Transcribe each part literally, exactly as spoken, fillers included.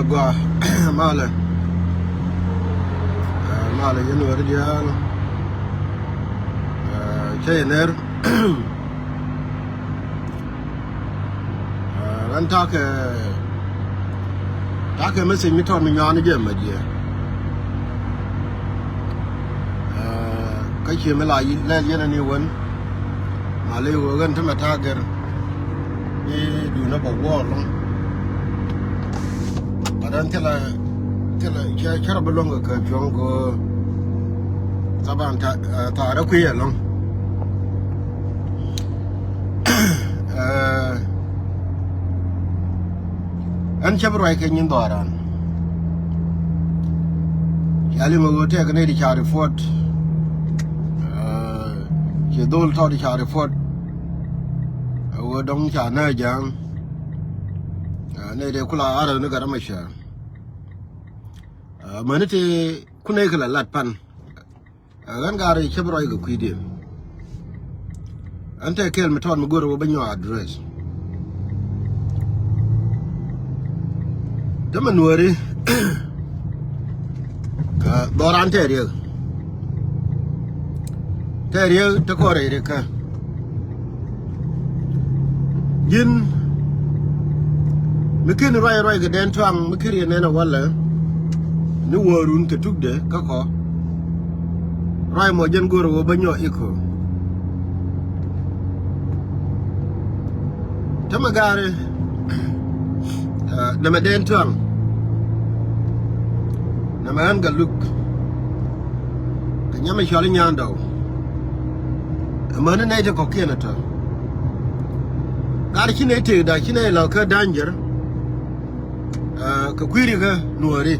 Gua malɛ. Ɛ, malɛ yɛn wɛr diaal. Ɛ, cɛ yɛ ner. Ɛ, ɣän takɛ, takɛ message mi tɔt mi nyuan jɛ mɛ diɛ. Ɛ, kä cie mi la lɛl yɛn ani wän. Malɛ wä ɣän tämɛ ta̱a̱ gɛr. Ni duundä bä guɔ lɔŋ. But ɛn thilɛ, thilɛ cɛ, cɛ rɔ bi luɔ̱ŋ kɛ cuɔ̱ŋ kɛ ɣöö thaban tha̱a̱, ɛ, tha̱a̱ rɔ kui̱ ɛlɔ̱ŋ. Ɛ, ɛn cä bi ruac kɛ nyin dhɔaaran. Ca liŋ ɣöö tɛk nɛy ti ca report. Ɛ, ci dhol tɔt ca report. Ɛ, ɣöö dɔ̱ŋ ca nääc ja̱a̱ŋ. Ɛ, nɛy ti kula arɛ ni gat amɛ cäär. Ɛ, mäni ti kun nɛy kɛ la lat pan. Ɛ, ɣän gat rɛy cä bi ruac kɛ kui̱diɛn. Ɛn tɛ kɛɛl mi tɔt mi go̱r wä bä nyɔk address. Tämɛ nuääri. Ɛ, dhɔran tɛ riek. Tɛ riek te kɔn rɛy riek kä. Ji̱n mi ken ruac ruac kɛ Dɛn Tuaŋ mi ken riɛn nɛn a walɛ ni wäärun kɛ tukdɛ kä kɔ. Ruac mɔ jɛn go̱r wä bä nyɔ ikɔ. Tämɛ gaari, ɛ, nɛmɛ Dɛn Tuaŋ. Nɛmɛ ɣän Gatluak. Kɛ nyamɛ cɔal i̱ Nyandɔw. Amäni nɛy ti kɔ̱kiɛn ɛ tɔ̱. Gat ci nɛy tëëkda ci nɛy la̱th kä danger. Ɛ, kɛ kui̱ri kä nuääri.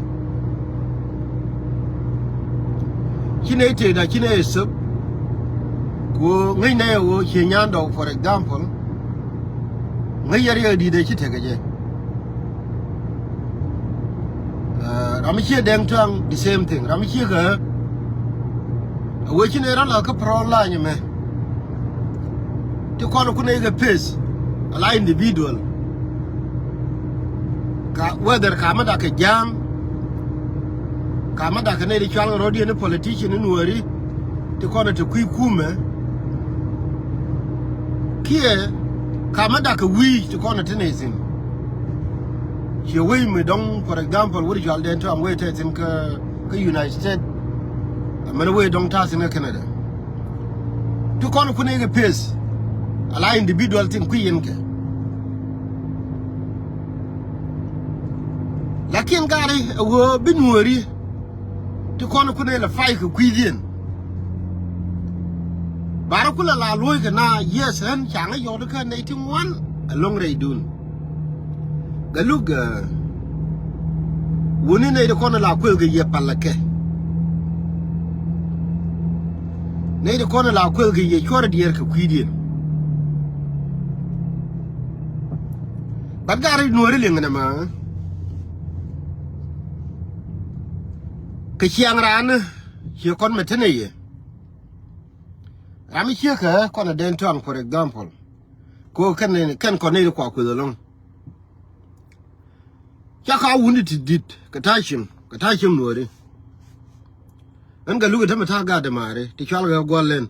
Ci nɛy tëëkda ci nɛy ɛ thöp. Ku ŋäc nɛy ɛ ɣöö ciɛ Nyandɔw, for example. Ŋäc yɛ riɛk di̱t ɛ ci tekɛ jɛ. Ɛ, ram mi ciɛ Dɛn Tuaŋ, the same thing. Ram mi ciɛ kɛ ɣä. Ɛ wee ci nɛy rɔ la kä front line mɛ. Ti kɔn kun nɛy kɛ face ala individual. Ka whether ka mi dakɛ ja̱a̱ŋ, ka mi dakɛ nɛy ti cual kɛ rɔ̱diɛn ni politician ni nuääri. Ti kɔn ɛ te kui̱ kumɛ. Kiɛ ka mi dakɛ wi̱i̱ ti kɔn ɛ te nɛy thi̱n. Ciɛ wec mi dɔ̱ŋ, for example, wut cual Dɛn Tuaŋ wec te thi̱n kä, kä United States. Amäni wec dɔ̱ŋ ta̱a̱ thi̱n kä Canada. Ti kɔn kun nɛy kɛ face ala individual thing kui̱ yɛn kɛ. Lakin gari ɛ ɣöö bi nuääri ti kɔn kun nɛy la fight kɛ kui̱diɛn. Barɛ kulɛ la luɔ̱c kɛ na, yes, ɣän ca ŋäc yɔt kä nɛy ti ŋuan ɛlɔ̱ŋ rɛydun. Gatluak, ɛ, wuni nɛy ti kɔn la kuël kɛ yɛ palä kɛ. Nɛy ti kɔn la kuël kɛ yɛ cuɔr diɛɛr kɛ kui̱diɛn. But gat rɛy nuääri liŋ nɛmɛ. Kɛ ciaŋ raan ciɛ kɔn mɛ te nɛy yɛ. Ram mi ciek kɛ kɔn a Dɛn Tuaŋ, for example. Ko kɛn, kɛn kɔn nɛy ti kua kueth ɛlɔ̱ŋ. Ca ka wuni ti di̱t kɛ ta̱a̱ cieŋ, kɛ ta̱a̱ cieŋ nuääri. Ɛn Gatluak tämɛ ta̱a̱ gat dämaari ti cual kɛ gua̱l lɛn.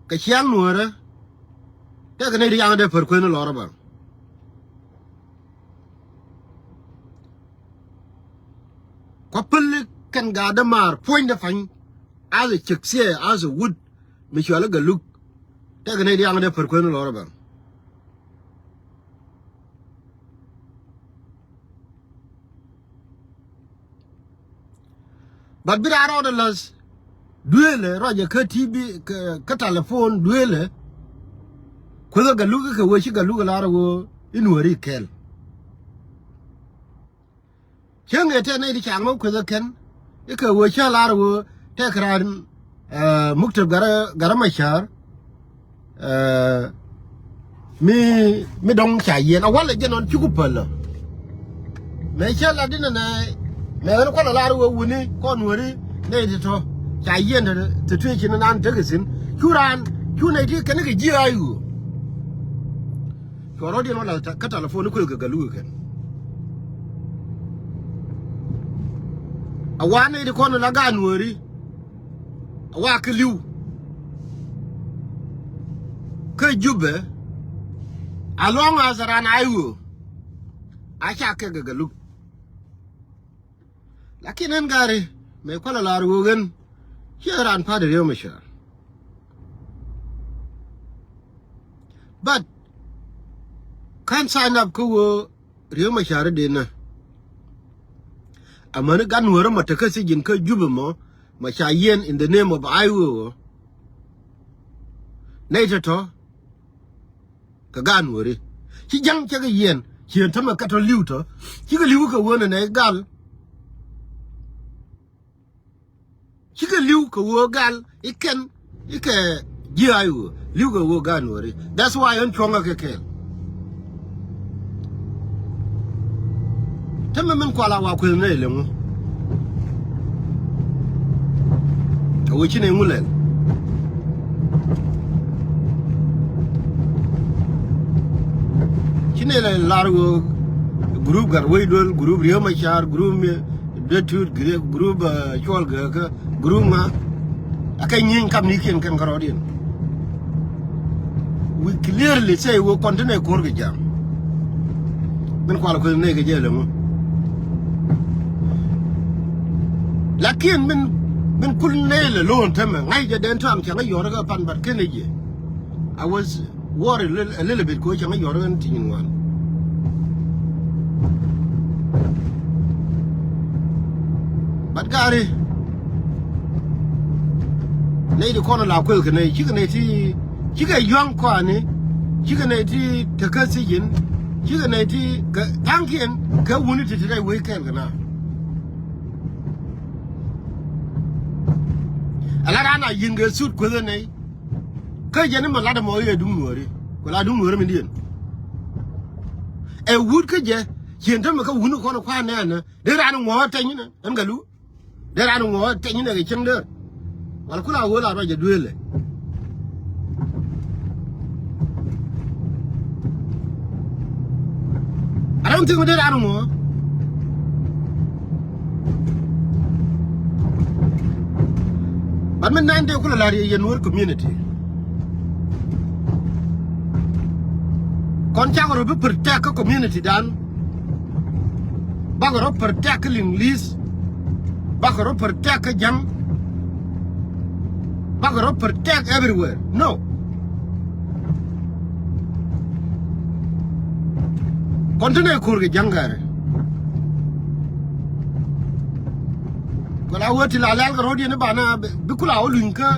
Kɛ ciaŋ nuäärä tɛkɛ nɛy ti yaŋ dee pär kuën lɔr ɛ baŋ. Kua päl kɛn gaat dämaar puɔ̱nydɛ pa̱ny. As a cik thiee, as a wut mi cual i̱ Gatluak. Tɛkɛ nɛy ti yaŋ dee pär kuën lɔr ɛ baŋ. But bi raan rɔɔdɛ läth duëëlɛ, ruacɛ kä T V, kä, kä telephone duëëlɛ. Kuethɛ Gatluak kɛ wee ci Gatluak lar ɣöö i̱ nuääri kɛl. Cäŋ ëë tɛn nɛy ti ca̱a̱ŋ mɛ kueth ɛ kɛn i̱ kɛ ɣöö cä lar ɣöö tɛk raan, ɛ, muktab Gat, Gat Macäär, ɛ, mi, mi dɔ̱ŋ ca yiɛn a walɛ jɛn ɔn cuk päl ɔ. Mëë cä lat inɛ nɛ mëë ɣän kualɛ lar ɣöö wuni kɔn nuääri nɛy ti tɔ̱ ca yiɛn te, te tuëë ci ni naan tek ithin cu raan cu nɛy ti kɛn kɛ ji̱ a i̱ ɣöö. Cuɔ rɔ̱diɛn wä la kä tɛlɛfon i̱ kuël kɛ Gatluak kɛn. A wanɛ di kɔn la gaat Nuääri. A wa kä li̱w kä Jubɛ. A lɔ̱ŋ a tharan a i̱ ɣöö a ca kɛ kɛ Gatluak. Lakin ɛn gari mëë kualɛ lar ɣöö ɣän ciɛ raan pa̱t Riek Machar. But ka̱n sign up kä ɣöö Riek Machar i̱ denä. Amäni gat Nuäärä mɔ tekä thi̱ji̱n kä Jubɛ mɔ, mɔ ca yiɛn in the name of I O. Nɛy tɔ̱tɔ̱ kɛ gaat Nuääri. Ci ja̱ŋ cɛ kɛ yiɛn, ciën tämɛ kɛ tɔ̱ li̱w tɔ̱. Cikɛ li̱w kɛ ɣöö nɛ nɛy gal. Cikɛ li̱w kɛ ɣöö gal i̱ kɛn i̱ kɛ ji̱ I O. Li̱w kɛ ɣöö gaat Nuääri. That's why ɣän cuɔ̱ŋä kɛ kɛɛl. Tämɛ min kual a wa kueth nɛy lɛ ŋu. A wee ci nɛy ŋu lɛl. Ci nɛy lɛ lar ɣöö group Gatwec Duel, group Riek Machar, group mi Dee Tut, group, group, uh, Cuɔl Gɛkä, group ŋa. Akɛ nyieny kamnikiɛn kɛn kärɔɔdiɛn. We clearly say we continue ko̱r kɛ jam. Min kual kueth nɛy kɛ jɛ lɛ ŋu. Lakin min, min kul nɛy lɛ lo̱o̱n tämɛ ŋa̱c jɛ den tɔ̱a̱ŋ cɛ ŋäc yɔ̱ɔ̱r kɛ pan, but kɛn ɛ jɛ. I was worried a little, a little bit kɛ ɣöö cɛ ŋäc yɔ̱ɔ̱r kɛn ti nyin ŋuan. But gari nɛy di kɔn la kueth kɛ nɛy, cikɛ nɛy ti, cikɛ yuaŋ kɔani, cikɛ nɛy ti tekä thi̱ji̱n, cikɛ nɛy ti kɛ tha̱a̱ŋkiɛn kɛ wuni ti ti rɛy wec kɛɛl kɛ na. Ala raan a yi̱n kɛ thut kueth ɛ nɛy. Kä jɛn ni mɛ lat ɛmɔ i̱ ɛ duŋ Nuääri. Ku la duŋ Nuääri mindiɛn. Ɛ wut kä jɛ, ciën tämɛ kä wuni kɔn kua̱r nɛɛnä. Dee raan ŋuɔ̱ɔ̱k ɛ tɛny inɛ, ɛn Gatluak. Dee raan ŋuɔ̱ɔ̱k ɛ tɛny inɛ kɛ cieŋ dee. Wal ku la ɣöö la ruac ɛ dueelɛ. I don't think mi dee raan ŋuɔ̱ɔ̱k. But mi nan dee kulɛ la̱r yɛ, yɛ Nuer community. Kɔn cakɔ rɔ bi protect kä community dan. Bakɔ rɔ protect kä Liŋli̱th. Bakɔ rɔ protect kä Ja̱ŋ. Bakɔ rɔ protect everywhere. No. Kɔn ti nɛ ko̱r kɛ Ja̱ŋ gɛrɛ. Kula wä ti la lɛl kɛ ro̱diɛn i̱ banɛ bi kula wä luny kä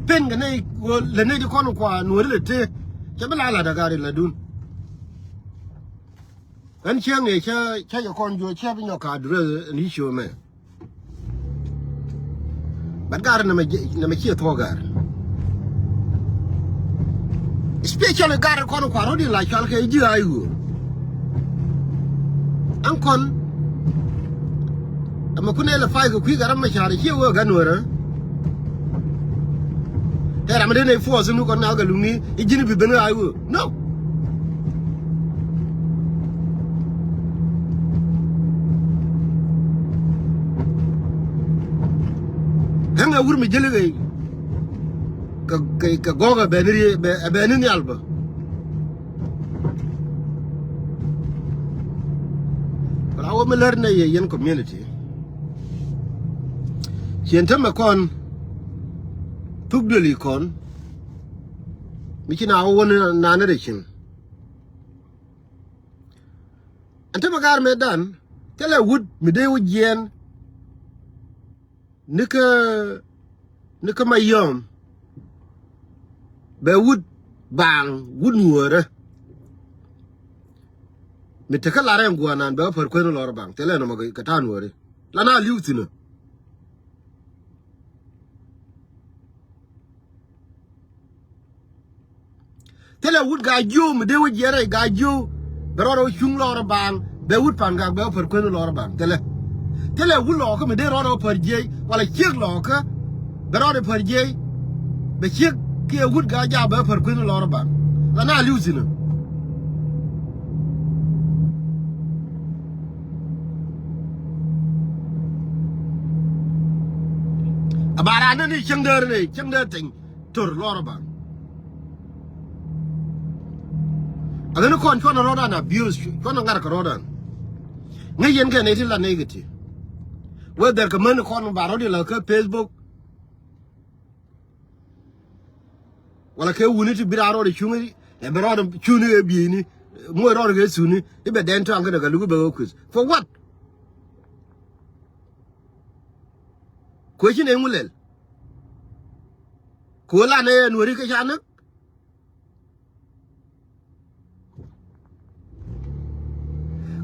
pen kɛ nɛ wä lɛ nɛ ti kɔn kua Nuäri lɛ te. Cɛ bi la la dagari la dun. Ɛn cieŋ ëë cä, cä jɛ kɔn juɔc cä bi nyɔk ka address ɛn issue mɛ. But gar nɛmɛ, nɛmɛ ciɛ thuɔ̱k gar. Especially gar kɔn kua̱r rɔ̱diɛn la cɔal kɛ ji̱ a i̱ ɣöö ɛn kɔn. Ɛmɛ kun ɛ lɛ pay kɛ kui̱ gat ram mɛ ca̱r ciɛ wee gat Nuäärä. Tɛ ram mi den ɛ force ni kɔn na kɛ luŋni i̱ ji̱n bi ben ɣa̱c wee. No. Ɣän ɛ wur mi jäli kɛ kɛ, kɛ, kɛ gɔ̱k ɛ bɛn ri, ɛ bɛn ni nhial bä. Kɛ la wä mi lär nɛ yɛ yɛn community. Cien tämɛ kɔn thuk duëli kɔn mi ci na wä wä ni nani rɛ cin. Ɛn tämɛ gar mɛ dan thilɛ wut mi dee wä jiɛn. Nikä, nikä Mayom bɛ wut baaŋ wut Nuäärä. Mi tekä lar ɛn guanan bɛ wä pär kueth ni lɔr baaŋ thilɛ nɔmɔ kɛ ta̱a̱ Nuääri. Lan a li̱w thi̱n ɛ. Thilɛ wut Gaa-jiöw mi dee wä jiɛn rɛy Gaa-jiöw bɛ rɔɔdɛ wä cuŋ lɔɔr baaŋ, bɛ wut Pan-gak bɛ wä pär kueth ni lɔɔr baaŋ thilɛ. Thilɛ wut Lɔɔkä mi dee rɔɔdɛ wä pär jiɛc wala ciek Lɔɔkä bɛ rɔɔdɛ pär jiɛc, bɛ ciek kiɛ wut Gaa-jaak bɛ wä pär kueth ni lɔɔr baaŋ. Ɣän a li̱w thi̱n ɛ. Anɛ ni cäŋ däär ni cäŋ däär teny tör lɔr ba. Anɛ ni kɔn cuɔn rɔɔdan abuse, cuɔn ŋa̱r kɛ rɔɔdan. Ŋäc yɛn kɛ nɛy ti la nɛy kɛ ti. Whether kɛ män kɔn ba rɔɔd i̱ la kä Facebook. Wala kɛ wuni ti bi raa rɔɔd i̱ cuŋ i̱ lɛ bɛ rɔɔd cuŋ i̱ ɛ bieyni. Muɔc rɔɔd kɛ cuŋ i̱ bɛ dɛn tɔ̱a̱ŋ kä dɛ kɛ luk i̱ bɛ wä kui̱th. For what? Kuecin ɛ ŋu lɛl. Ku lan ɛ nuɔri kä ca näk.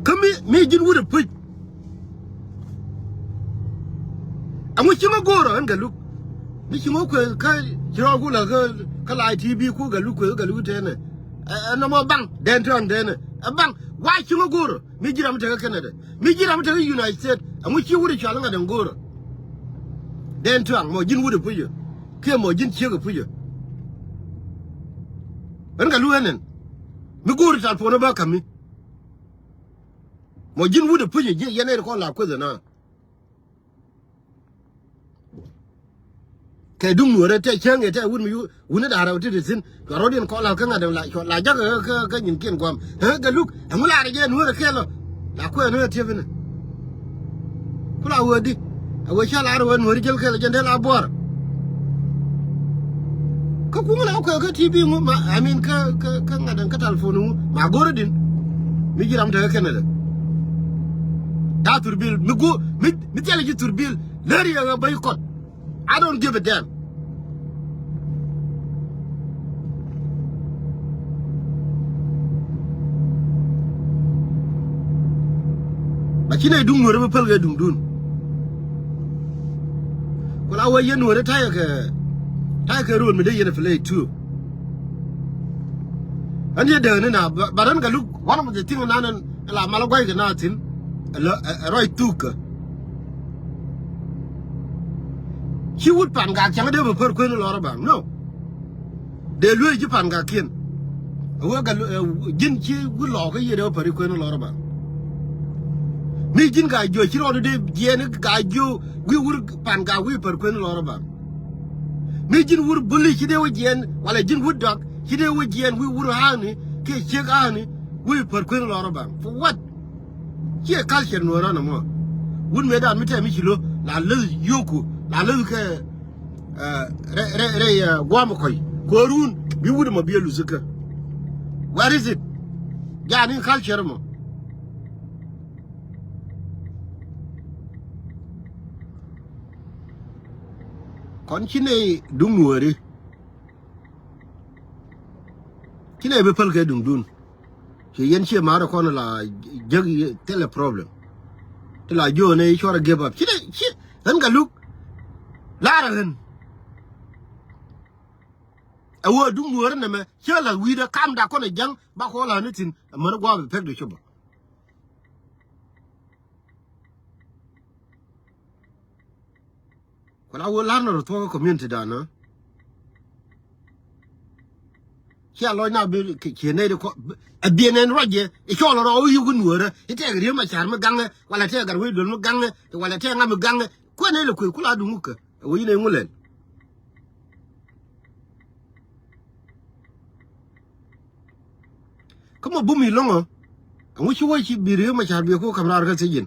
Kä mi, mi ji̱n wut ɛ puc. Ɛŋu ci ŋä go̱o̱rä ɛn Galuk. Mi ci ŋä kuɛ kä ci rɔɔku la kä, kä la TV ku Galuk kuɛ kä Galuk tɛnɛ. Ɛ, ɛ nɔmɔ baŋ dɛn tɔ̱a̱ŋ tɛnɛ. Ɛ baŋ wa ci ŋä go̱o̱rä. Mi ji̱ ram tekɛ Canada. Mi ji̱ ram tekɛ United States. Ɛŋu ci wut i̱ cɔal iŋa dɛŋ go̱o̱rä. Dɛn tuaŋ mɔ ji̱n wut i̱ pucä. Kiɛ mɔ ji̱n ciek i̱ pucä. Ɣän kɛ lu ɣän ɛn. Mi go̱o̱ri tal puɔ̱n i̱ bä ka̱mi. Mɔ ji̱n wut i̱ pucä ji̱ yɛn ɛ ri kɔn la kueth ɛn a. Kɛ duŋ nuɔrɛ tɛ cäŋ ɛ tɛ wut mi yu wuni da̱rɛ wä ti ti thi̱n. Cua rɔ̱diɛn kɔn la̱th kä ŋa̱t däŋ la cua la jakä kä, kä, kä nyinkiɛn gua̱a̱m. Ɛ Galuk ɛŋu la̱rɛ jɛ nuɔrɛ kɛɛl ɔ. La kuɛ nuɔrɛ tiɛp inɛ. Ku la wee di. A wee ca la̱rɛ wee nuɔri jäl kɛɛl jɛn dee la buɔr. Kä kuŋ la kuɛ kä TV ŋu ma, I mean kä, kä, kä ŋa̱t däŋ kä telephone ŋu ma go̱rä din. Mi ji̱ ram tekɛ kɛnɛ dɛ. Da̱a̱ thurbil mi go̱o̱, mi, mi thilɛ ji̱ thurbil. Lär yɛ ɣä bä i̱ kɔt. I don't give a damn. Ba ci nɛy duŋ nuɔ̱ri bi päl kɛ duŋdun. Ku la wee yɛn nuɔ̱ri ta̱yɛ kɛ, ta̱yɛ kɛ rol mi dee yɛn a play too. Ɣän yɛ dääk ni na, ba, ba rän kɛ luk, one of the thing nan ɛn la mal gua̱c kɛ na thi̱n. Ɛ lɔ, ɛ, ɛ rɔy thuk kä. Ci wut Pangak cäŋ dee bɛ pär kuën lɔr a baŋ. No. Dee luee ji̱ Pangakiɛn. Ɛ wee gat, ɛ, ji̱n ci wut lɔɔk kä yiëë dee bɛ pär kuën lɔr a baŋ. Mi ji̱n ka jiö ci rɔɔdu dee jiɛɛn ka jiö wi̱i̱ wut Pangak wi̱i̱ pär kuën lɔr a baŋ. Mi ji̱n wut buli ci dee wä jiɛɛn, wala ji̱n wut dɔak ci dee wä jiɛɛn wi̱i̱ wut aani kiɛ ciek aani wi̱i̱ pär kuën lɔr a baŋ. For what? Ciɛ culture nuɔ̱ɔ̱rä nɔmɔ. Wut mëëdan mi tɛm mi ci lo̱ la läth yio̱o̱ku la läth kɛ, ɛ, rɛy, rɛy, rɛy, ɛ, gua̱a̱m kɔc. Ko̱o̱run bi wut ɛmɔ bi ɛ luth kä. Where is it? Jaani culture mɔ. Kɔn ci nɛy duŋ nuɔ̱ɔ̱ri. Ci nɛy bi päl kɛ duŋdun. Ci yɛn ciɛ ma̱a̱r kɔn la jäk thilɛ problem. Ti la jiö nɛ cuɔr a give up. Ci nɛy ci ɣän kɛ luk. La̱rä ɣän. Ɛ wee duŋ nuɔ̱ɔ̱ri nɛmɛ ciɛ la̱th wi̱i̱dä kamda kɔn ɛ jäŋ ba kɔn la̱a̱ni thi̱n. Ɛ män gua̱a̱p ɛ pek di copä. Ku la wee la̱r ni rɔ thuɔ̱k kä community dan ɔ. Cia lɔc na bi kiɛ nɛy di kɔ ɛ biɛ nɛn ruac jɛ i̱ cɔl rɔ wi̱i̱ wun wöörä i̱ tɛk ri̱ew ma ca̱r mi gaŋɛ wala tɛk gat wec duel mi gaŋɛ wala tɛk ŋa mi gaŋɛ. Kuɛ nɛy lɛ kueth ku la duŋ kä ɛ wec nɛy ŋu lɛl. Kä mɔ bum i̱ lo̱ŋä ɛŋu ci wä ci bi riek ma ca̱r biɛ ku ka̱m raar kä thiec in.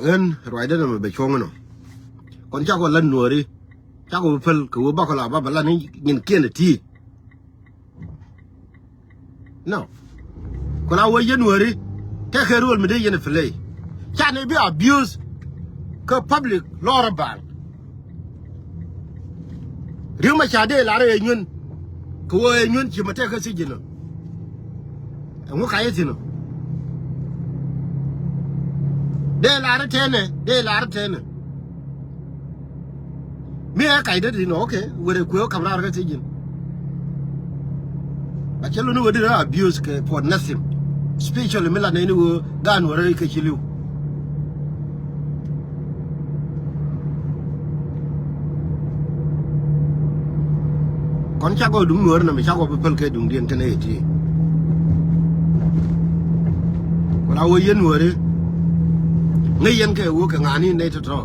Ɣän ruacdä nɔmɔ bɛ cuɔ̱ŋ inɔ kɔn cakɔ lat nuɔ̱ɔ̱ri. Cakɔ bi päl kɛ wee bakɔ la ba bɛ lat ni nyin kiɛn ɛ ti̱i̱. No. Ku la wee yɛn wääri tɛkɛ role mi dee yɛn play. Ca ni bi abuse kä public lɔr a baaŋ. Riek ma ca dee lar ɛ nyuɛn kɛ wee ɛ nyuɛn ci ma tɛkɛ thiec inɔ. Ɛŋu ka yɛ thi̱n ɔ dee lar tɛnɛ dee lar tɛnɛ. Mi ɛ kac dee tin ɔ okay wërɛ kuëë ɔ ka̱m raar kä thiec in. Ba cɛ luni wä di rä abuse kɛ for nothing. Especially mi la nɛy ni wä gaan wä rä kɛ ci li̱w. Kɔn cakɔ duŋ nuɔ̱ɔ̱ri nɔmɔ cakɔ bi päl kɛ duŋdiɛn tɛnɛ yɛ ti. Ku la wä yɛn nuɔ̱ɔ̱ri. Ŋäc yɛn kɛ ɣöö kɛ ŋa̱a̱ni nɛy tɔ̱tɔ̱.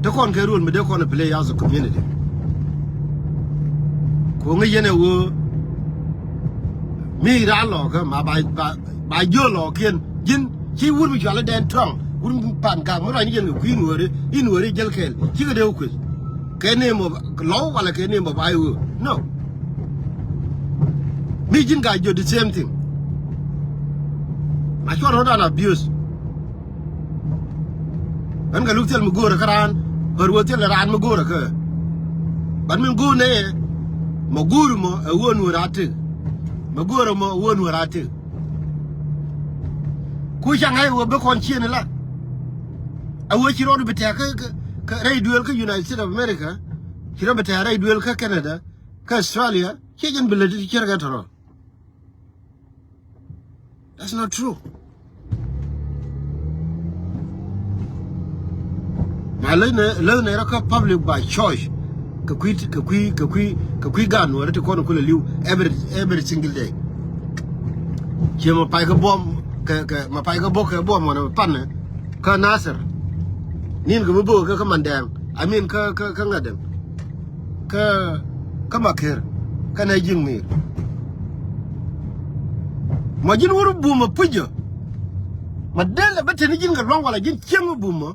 Te kɔn kɛ rol mi dee kɔn play as a community. Ku ŋäc yɛn ɛ ɣöö mi raan lɔɔkä ma ba, ba, ba jiö lɔɔkiɛn ji̱n ci wur mi cual i̱ dɛn tuaŋ wur mi pan gak mi ruany yɛn kɛ kui̱ nuɔ̱ɔ̱ri i̱ nuɔ̱ɔ̱ri jäl kɛɛl cikɛ dee wä kueth. Kɛ name of lɔw wala kɛ name of I O. No. Mi ji̱n ka jiö the same thing. Ma cuɔr rot an abuse. Ɣän kɛ luk thil mi go̱o̱rä kä raan, ɣän wä thil raan mi go̱o̱rä kä. But min go̱o̱r nɛ mɔ go̱o̱r mɔ ɛ wä nuɔ̱ɔ̱r a tëk. Mɔ go̱o̱rä mɔ ɛ wä nuɔ̱ɔ̱r a tëk. Ku ca ŋa̱c wä bi kɔn ciën ila. A wä ci rɔɔd bi tɛ̈k kä, kä, kä rɛy duëël kä United States of America. Ci rɔɔd bi tɛ̈k rɛy duëël kä Canada, kä Australia. Ciɛ jɛn bi lät ti cär kɛ tɔrɔ. That's not true. Ma lä nɛ, lä nɛ rɔ kä public by choice. Kɛ kui̱, kɛ kui̱, kɛ kui̱, kɛ kui̱ gan wärä ti kɔn kulɛ li̱w every, every single day. Ciɛ ma pay kä buɔm, kɛ, kɛ, ma pay kä bok kɛ buɔm wanɛ panɛ. Kä Nasir. Nin kɛ mi bok kɛ, kä Mandɛɛŋ. I mean, kä, kä, kä ŋa̱dɛŋ. Kä, kä Makër. Kä nɛ ji̱ŋ mi̱i̱r. Ma ji̱n wur bumä pucä. Ma dee lɛ bä teni ji̱n kɛ luaŋ wala ji̱n cieŋ bumä.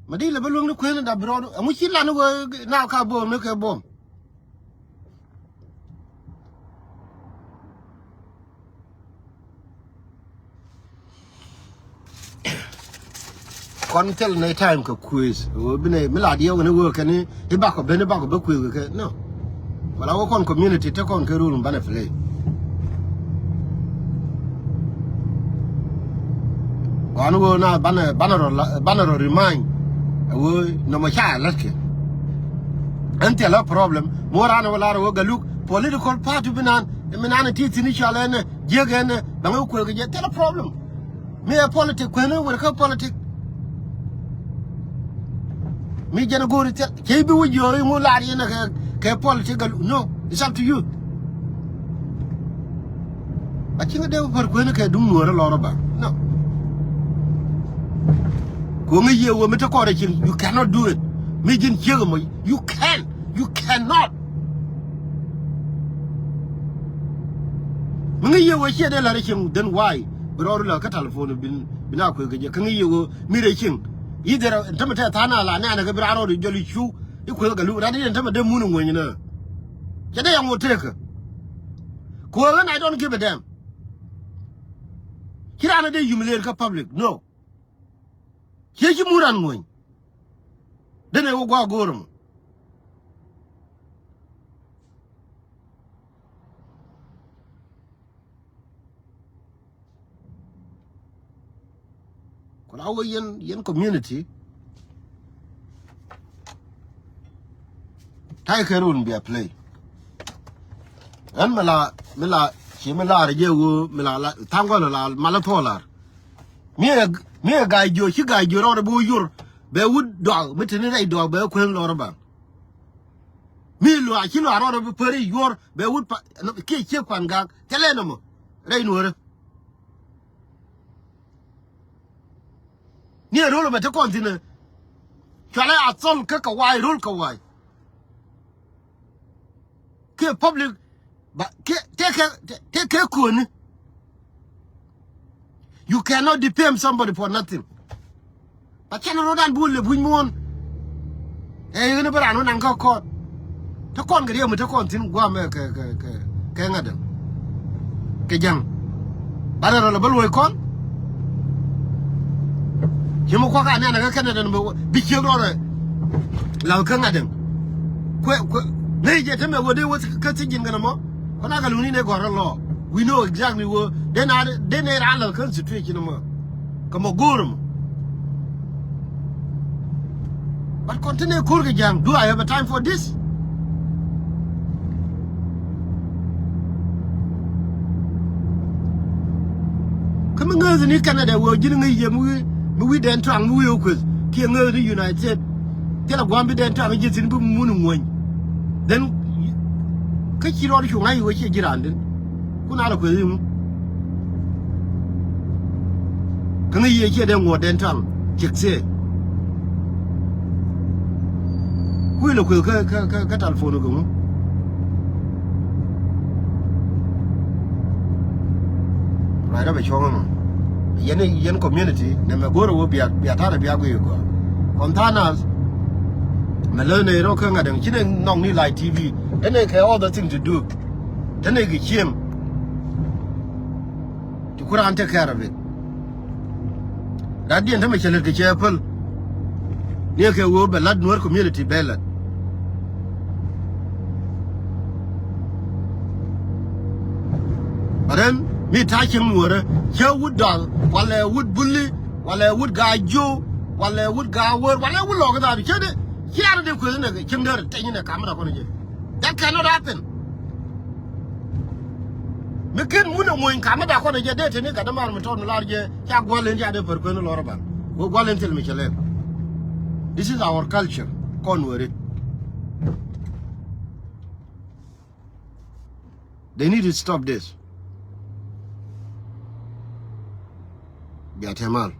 Ma dee lɛ bä luäŋ ni kueeni dap bi rɔɔdu. Ɛŋu ci lan wee na ka buɔm ni kɛ buɔm. Kɔn thil nɛ time kɛ kuëth ɣöö bi nɛ mi la diɛw kɛn ɣöö kɛn i̱ bakɔ ben i̱ bakɔ ben kuëth kɛ kɛ, no. Wala wä kɔn community te kɔn kɛ rule mi banɛ play. Kɔn ɣöö na banɛ, banɛ rɔ la, banɛ rɔ remind ɣöö nɔmɔ ca lät kɛ. Ɛn thil a problem mi wä raan wä lar ɣöö Galuk political party bi naan, mi naan ti thi̱n i̱ cɔal ɛn jiäk ɛn baŋ i̱ kuëth kɛ jɛ, thil a problem. Mi ɛ politic kuɛn wër kä politic. Mi jɛn go̱o̱ri thial cɛ bi wä jiɔɔri ŋu lar yɛn kɛ, kɛ politic gal, no, it's up to you. A ci ŋä dee wä pär kuɛn kɛ duŋ nuɔɔrä lɔrä ba, no. Kuɔŋä yiëë wä mi te kɔɔrɛ cin, you cannot do it. Mi ji̱n ciek mɔ, you can, you cannot. Mi ŋäc yɛ wee ciɛ dee la̱r cieŋ, then why bi rɔɔdu lɛ kä telephone bin, bin a kuek kɛ jɛ? Kä ŋäc yɛ wee mi rɛy cieŋ. Either ɛn tämɛ tɛ tha̱a̱ŋ a la nɛɛnɛ kɛ bi raan rɔɔdu jɔl i̱ cu i̱ kuek kɛ luk rat i̱ ɛn tämɛ dee mun i̱ ŋueny inɛ. Cɛ dee yɛ ŋot tekä. Kuek ɣän, I don't give a damn. Ci raan a dee humiliate kä public, no. Ciɛ ci mun ran ŋuɔ̱ny. Denɛ wä gua̱a̱k go̱o̱r ɛmɔ. Ku la wä yɛn, yɛn community. Ta̱yɛ kɛ run bia play. Ɛn mi la, mi la, ci mi la rɛ jɛ wä, mi la, la, tha̱a̱ŋ gɔl la, ma la thuɔɔlar. Mi ɛ, mi ɛ ga̱a̱c jiö, ci ga̱a̱c jiö rɔɔdɛ bi wä yor. Bɛ wut dɔak, mi teni rɛy dɔak, bɛ kueŋ lɔr ba. Mi luaac, ci luaac rɔɔdɛ bi päri yuɔr, bɛ wut pa, kiɛ ciek pan ga̱a̱k, thilɛ nɔmɔ, rɛy nuɔ̱ɔ̱rä. Ni ɛ rol ɛmɛ te kɔn thi̱n ɛ. Cualɛ a thol kä kɛ wa̱a̱c, rol kɛ wa̱a̱c. Kiɛ public, ba, kiɛ, tëë kɛ, tëë, tëë kɛ kuäni. You cannot defame somebody for nothing. Ba cɛn ro̱dan bu lep wi̱c muɔ̱ɔ̱n. Ɛ yikni bi raan wä naŋ kä kɔn. Te kɔn kɛ riɛm mi te kɔn thi̱n guam ɛ kɛ, kɛ, kɛ, kɛ ŋa̱t däŋ. Kɛ ja̱ŋ. Banɛ rɔ lɛ bä luɔ̱c kɔn. Ci mi kuak a nɛn ɛ kä kɛn ɛ dɛn bi ciek rɔɔdɛ. La̱th kä ŋa̱t däŋ. Kuɛ, kuɛ, ŋäc jɛ te mɛ wä dee wä kä thiec ji̱n kɛn ɛmɔ. Kɔn a kɛ luni nɛ gɔ̱r rɔ lɔ. We know exactly wä. Dee na, dee nɛ raan la̱th kä situation ɛmɔ. Kä mɔ go̱o̱r mɔ. But continue ko̱r kɛ ja̱a̱ŋ. Do I have a time for this? Kä mi ŋääth ni Canada wee ji̱n ŋäc yɛ mi wi̱i̱, mi wi̱i̱ dɛn tɔaŋ mi wi̱i̱ ɛ kueth kiɛ ŋääth ni United States. Thilɛ gua̱a̱m bi dɛn tɔaŋ ji̱ thi̱n bi mun ŋuɔ̱ny. Then kä ci rɔɔd cu ŋa̱c wee ciɛ ji̱ raan den. Kun a lɛ kueth i̱ ŋu? Ŋäc yɛ ciɛ dee ŋuɔ̱t den tal ciek thiee. Kuël ɛ kuël kä, kä, kä, kä telephone kɛ ŋu. Ruacdä bɛ cuɔ̱ŋ ɛmɔ. Yɛn, yɛn community nɛmɛ go̱o̱rä wä bia, bia ta̱rɛ bia guiy gɔaa. Kɔn tha̱a̱ŋ nath mɛ lä nɛy rɔ kä ŋa̱t ɛŋ ci nɛ nhɔk ni live T V. Ɛn nɛ kɛ all the thing to do. Te nɛ kɛ ciem. Ti ku raan take care of it. Rat diɛn tämɛ cɛ lät kɛ cɛ päl. Ni kɛ ɣöö bɛ lat Nuer community bɛ lat. But then mi ta̱a̱ cieŋ Nuɔrä cä wut dɔl walɛ wut buli walɛ wut gaa jiw walɛ wut gaa wär walɛ wut lɔk dhaadu cä di ciaar di kueth nɛ cieŋ dee ri teny nɛ kam mi da kɔn jɛ. That cannot happen. Mi ken mun ɛ muɔny kam mi da kɔn jɛ dee teni gat dämaar mi tɔt mi lar jɛ ca gual in ca dee pär kueth ni lɔr ban. Wä gual in thil mi cɛ lɛn. This is our culture. Kɔn weri. They need to stop this. Bia tɛmal.